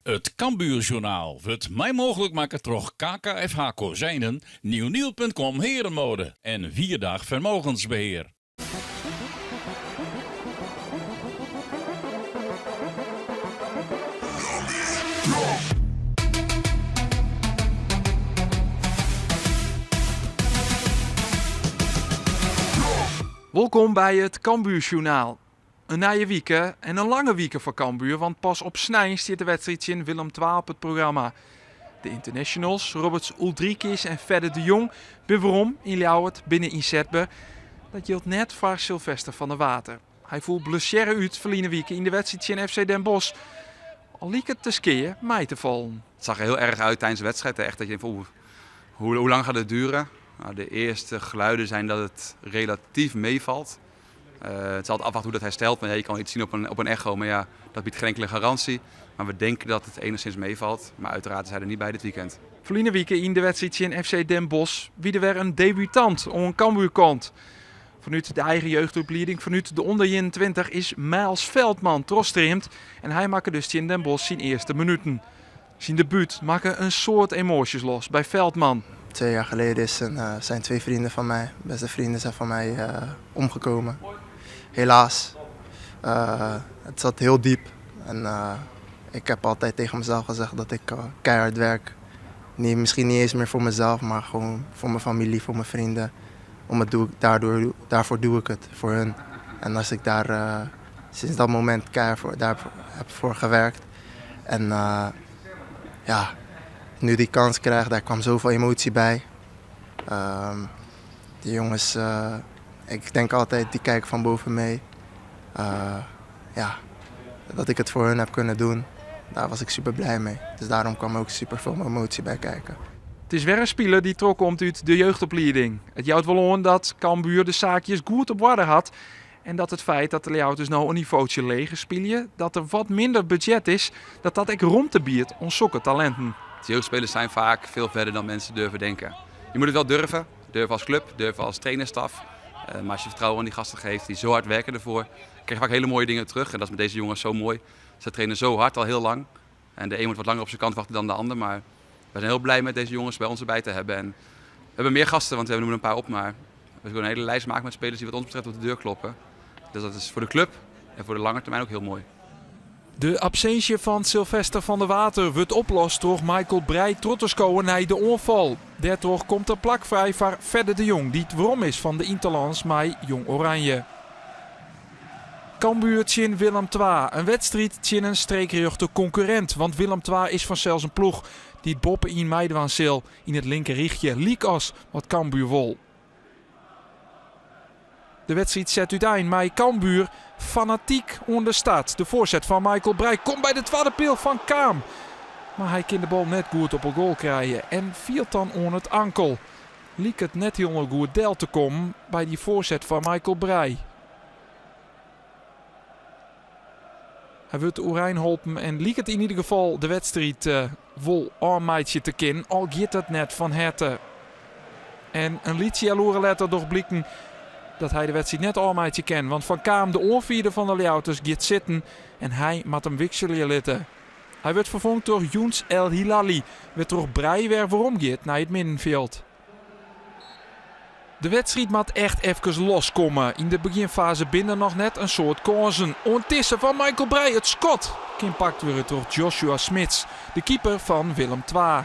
It Cambuurjournaal wurdt mei mooglik makke troch KKFH Kozijnen, Nieuwnieuw.com Herenmode en Wierdag Vermogensbeheer. Wolkom by it Cambuurjournaal. In nije wike en in lange wike foar Cambuur, want pas op snein stiet de wedstriid tsjin Willem II op it programma. De internationals Roberts Uldrikis en Fedde de Jong binne werom yn Ljouwert, binne ynsetber. Dat jildt net foar Silvester van der Water. Hy foel blessearre út ferline wike yn de wedstriid tsjin FC Den Bosch. Al liket de skea mei te fallen. Het zag er heel erg uit tijdens de wedstrijd. Echt dat je denkt van, oeh, hoe lang gaat het duren? Nou, de eerste geluiden zijn dat het relatief meevalt. Het is altijd afwachten hoe dat herstelt. Maar ja, je kan iets zien op een echo, maar ja, dat biedt geen enkele garantie. Maar we denken dat het enigszins meevalt. Maar uiteraard is hij er niet bij dit weekend. Ferline wike yn de wedstriid tsjin FC Den Bosch wie der wer in debutant oan Cambuurkant. Fanút de eigen jeugdoplieding, fanút de ûnder 21, is Miles Veldman trochstreamd en hy makke dus tsjin Den Bosch syn earste minuten. Syn debút makke in soad emoasjes los by Veldman. 2 jaar geleden is een, zijn twee vrienden van mij, beste vrienden zijn van mij omgekomen. Helaas. Het zat heel diep en ik heb altijd tegen mezelf gezegd dat ik keihard werk. Niet, misschien niet eens meer voor mezelf, maar gewoon voor mijn familie, voor mijn vrienden. Om het doe ik, daardoor, daarvoor doe ik het, voor hun. En als ik daar sinds dat moment keihard voor, daar heb voor gewerkt. En ja, nu die kans krijg, daar kwam zoveel emotie bij. Die jongens, ik denk altijd, die kijken van boven mee. Ja, dat ik het voor hun heb kunnen doen, daar was ik super blij mee. Dus daarom kwam ook super veel emotie bij kijken. It is wer in spiler dy't trochkomt út de jeugdoplieding. It jout wol oan dat Cambuur de saakjes goed op oarder hat en dat it feit dat de Ljouwerters no in nivootje leger spylje, dat der wat minder budget is, dat dat ek romte biedt oan sokke talinten. De jeugdspelers zijn vaak veel verder dan mensen durven denken. Je moet het wel durven, durven als club, durven als trainerstaf. Maar als je vertrouwen aan die gasten geeft, die zo hard werken ervoor, krijg je vaak hele mooie dingen terug. En dat is met deze jongens zo mooi. Ze trainen zo hard al heel lang. En de een moet wat langer op zijn kant wachten dan de ander. Maar we zijn heel blij met deze jongens bij ons erbij te hebben. En we hebben meer gasten, want we noemen een paar op. Maar we zullen een hele lijst maken met spelers die wat ons betreft op de deur kloppen. Dus dat is voor de club en voor de lange termijn ook heel mooi. De absinsje fan Silvester van der Water wurdt oplost troch Michael Breij troch te skowen nei de oanfal. Dêrtroch komt der plak frij foar Fedde de Jong, dy't werom is fan de ynterlâns mei Jong Oranje. Cambuur tsjin Willem II, in wedstriid tsjin in streekrjochte konkurrint, want Willem II is fansels in ploech dy't boppe-yn meidwaan sil yn it linker rychje, lykas wat Cambuur wol. De wedstriid set útein mei Cambuur fanatyk oan de start. De foarset fan Michael Breij komt by de twadde peal fan Kaam. Mar hy kin de bal net goed op 'e goal krije en fielt dan oan it ankel. Liket net hielendal goed del te kommen by dy foarset fan Michael Breij. Hy wurdt oerein holpen en liket yn ieder gefal de wedstriid wol ôfmeitsje te kinnen, al giet dat net fan herte. En in lyts healoere letter docht bliken dat hy de wedstriid net ôfmeitsje kin, want Van Kaam, de oanfierder fan de Ljouwerters, giet sitten en hy moat him wikselje litte. Hy wurdt ferfongen troch Younes El Hilali, wêrtroch Breij wer werom giet nei it middenfjild. De wedstriid moat echt efkes loskomme. Yn de begjinfaze binne der noch net in soad kânsen. Oant dizze fan Michael Breij, it skot kin pakt wurde troch Joshua Smits, de keeper fan Willem II.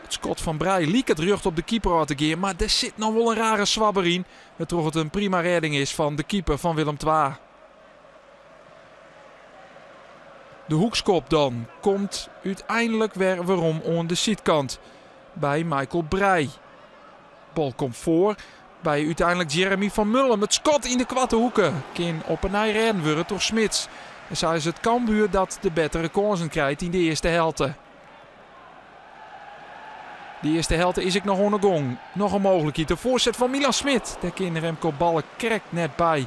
It skot fan Breij liket rjocht op de keeper ôf te gean, mar der sit noch wol in rare swabber yn, wêrtroch it in prima rêding is fan de keeper fan Willem II. De hoekskop dan komt úteinlik wer werom oan de sydkant by Michael Breij. Bal komt foar by úteinlik Jeremy van Mullum. It skot yn de koarte hoeke kin op 'e nij rêden wurde troch Smits. En sa is it Cambuur dat de bettere kânsen krijt yn de earste helte. De earste helte is ek noch oan 'e gong. Noch in mooglikheid. De foarset fan Milan Smit. Dêr kin Remco Balk krekt net by.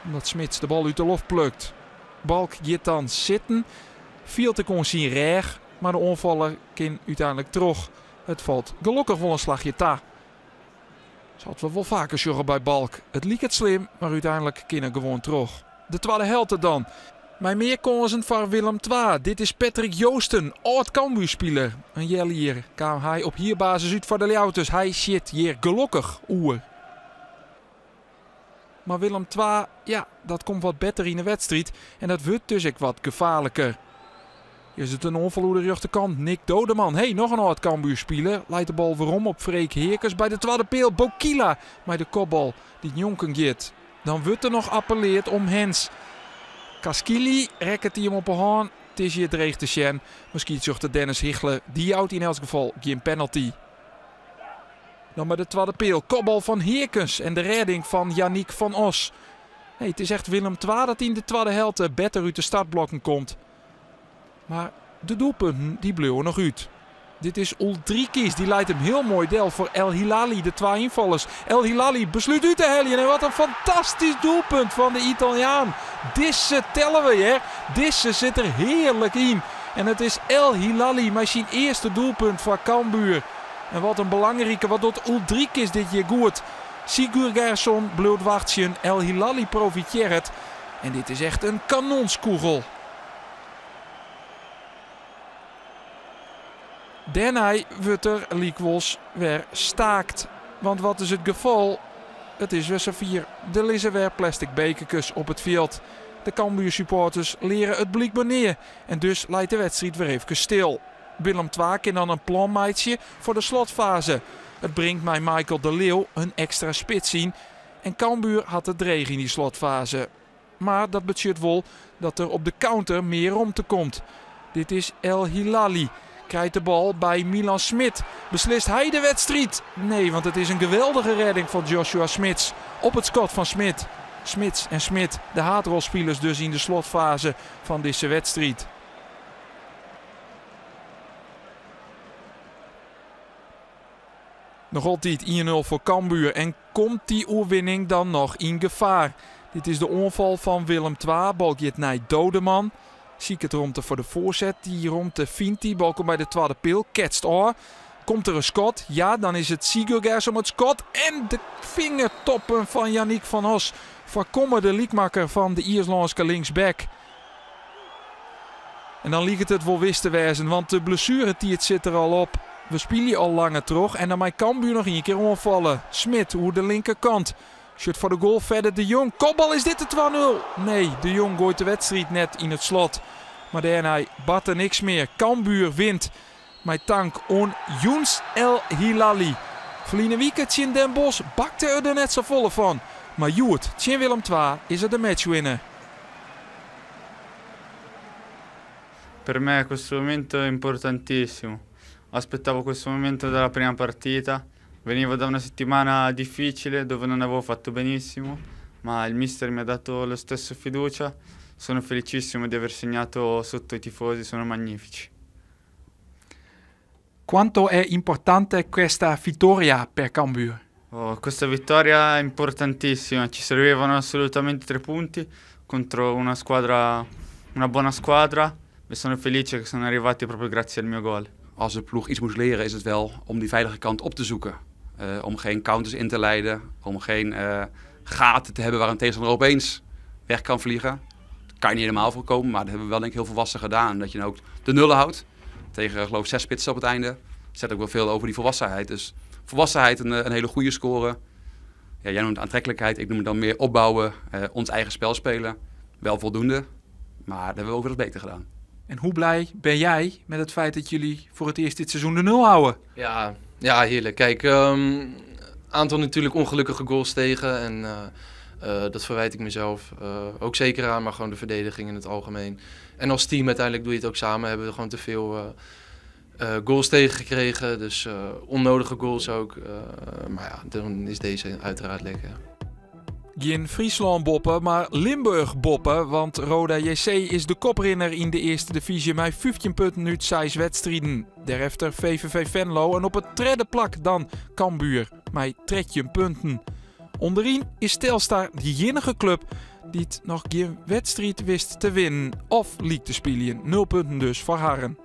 Omdat Smits de bal út de loft plukt. Balk giet dan sitten. Fielt ek oan syn rêch. Mar de oanfaller kin úteinlik troch. It falt gelokkich wol in slachje ta. Sa't we wol faker sjogge by Balk. It liket slim, mar úteinlik kin er gewoan troch. De twadde helte dan. Mei mear kânsen foar Willem II. Dit is Patrick Joosten, âld Cambuurspiler. In healjier kaam hy op hierbasis út foar de Ljouwerters. Hy sjit hjir gelokkich oer. Mar Willem II, ja, dat komt wat better yn 'e wedstriid en dat wurdt dus ek wat gefaarliker. Hjir is it in oanfal oer de rjochterkant. Nick Doodeman, hey, noch in âld Cambuurspiler, leit de bal werom op Freek Heerkens by de twadde peal. Bokila mei de kopbal dy't njonken giet. Dan wurdt der noch appelleard om hands. Caschili rekket dy him op 'e hân. It is hjir dreech te sjen, mar skiedsrjochter Dennis Higler dy jout yn elts gefal gjin penalty. Dan by de twadde peal, kopbal fan Heerkens en de rêding fan Yannick van Os. Nee, it is echt Willem II dat yn de twadde helte better út de startblokken komt. Mar de doelpunten dy bliuwe noch út. Dit is Uldrikis, dy leit him hiel moai del foar El Hilali, de twa ynfallers. El Hilali beslút út te heljen en wat in fantastysk doelpunt fan de Italiaan. Dizze telle we hear, dizze sit der hearlik yn. En it is El Hilali mei syn earste doelpunt foar Cambuur. En wat in belangrike, wat docht Uldrikis dit hjir goed. Sigurgeirsson bliuwt wachtsjen, El Hilali profitearret en dit is echt in kanonskûgel. Dêrnei wurdt der lykwols wer staakt. Want wat is it gefal? It is wer safier, der lizze wer plastic bekerkes op it fjild. De Cambuur-supporters leare it blykber nea en dus leit de wedstriid wer efkes stil. Willem II kin dan in plan meitsje foar de slotfaze. It bringt mei Michael de Leeuw in ekstra spits yn en Cambuur hat it dreech yn dy slotfaze. Mar dat betsjut wol dat der op de counter mear romte komt. Dit is El Hilali. Krijt de bal by Milan Smit. Beslist hy de wedstriid? Nee, want it is in geweldige rêding fan Joshua Smits op it skot fan Smit. Smits en Smit, de haadrolspilers dus yn de slotfaze fan dizze wedstriid. Noch altyd 1-0 foar Cambuur en komt dy oerwinning dan noch yn gefaar? Dit is de oanfal fan Willem II. Bal giet nei Doodeman. Siket romte foar de foarset. Dy romte fynt hy. Bal komt by de twadde peal. Ketst ôf. Komt der in skot? Ja, dan is it Sigurgeirsson mei it skot. En de fingertoppen fan Yannick van Os foarkomme de lykmakker fan de Iislânske linksback. En dan liket it wol wis te wêzen, want de blessueretiid sit der al op. We spylje al langer troch en dan mei Cambuur noch ien kear oanfalle. Smit oer de linkerkant. Sjocht foar de goal Fedde de Jong. Kopbal, is dit de 2-0? Nee, de Jong goait de wedstriid net yn it slot. Mar dêrnei bart der niks mear. Cambuur wint mei tank oan Younes El Hilali. Ferline wike tsjin Den Bosch bakte er der net safolle fan. Mar hjoed tsjin Willem II is er de matchwinner. Per me questo momento è importantissimo. Aspettavo questo momento dalla prima partita. Venivo da una settimana difficile dove non avevo fatto benissimo, ma il mister mi ha dato lo stesso fiducia. Sono felicissimo di aver segnato sotto i tifosi, sono magnifici. Quanto è importante questa vittoria per Cambuur? Oh, questa vittoria è importantissima, ci servivano assolutamente tre punti contro una squadra, una buona squadra e sono felice che sono arrivati proprio grazie al mio gol. Als de ploeg iets moest leren is het wel om die veilige kant op te zoeken. Om geen counters in te leiden, om geen gaten te hebben waar een tegenstander opeens weg kan vliegen. Dat kan je niet helemaal voorkomen, maar dat hebben we wel denk ik heel volwassen gedaan. Dat je dan ook de nullen houdt tegen geloof ik 6 spitsen op het einde. Dat zegt ook wel veel over die volwassenheid. Dus volwassenheid, een hele goede score. Ja, jij noemt aantrekkelijkheid, ik noem het dan meer opbouwen, ons eigen spel spelen. Wel voldoende, maar dat hebben we ook wel eens beter gedaan. En hoe blij ben jij met het feit dat jullie voor het eerst dit seizoen de nul houden? Ja, ja, heerlijk. Kijk, aantal natuurlijk ongelukkige goals tegen. En dat verwijt ik mezelf ook zeker aan, maar gewoon de verdediging in het algemeen. En als team uiteindelijk doe je het ook samen. Hebben we gewoon te veel goals tegengekregen. Dus onnodige goals ook. Maar ja, dan is deze uiteraard lekker. Gjin Fryslân boppe, mar Limburch boppe. Want Roda JC is de koprinner yn de earste divyzje mei 15 punten út 6 wedstriden. Dêrefter VVV Venlo en op it tredde plak dan Cambuur mei 13 punten. Underyn is Telstar de iennige klup dy't noch gjin wedstriid wist te winnen of lyk te spyljen. 0 punten dus foar harren.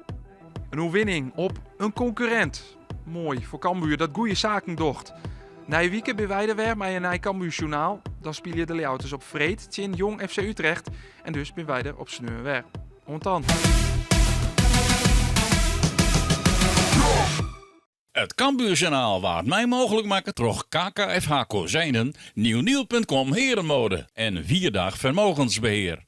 In oerwinning op in konkurrint. Moai foar Cambuur dat goede saken docht. Nije wike binne wy der wer mei in nij Cambuur Sjoernaal. Dan spylje de Ljouwerters op freed tsjin Jong FC Utrecht en dus binne wy der op sneon wer. Oant dan! It Cambuurjournaal waard mei mooglik makke troch KKFH Kozijnen, Nieuwnieuw.com Herenmode en Vierdag Vermogensbeheer.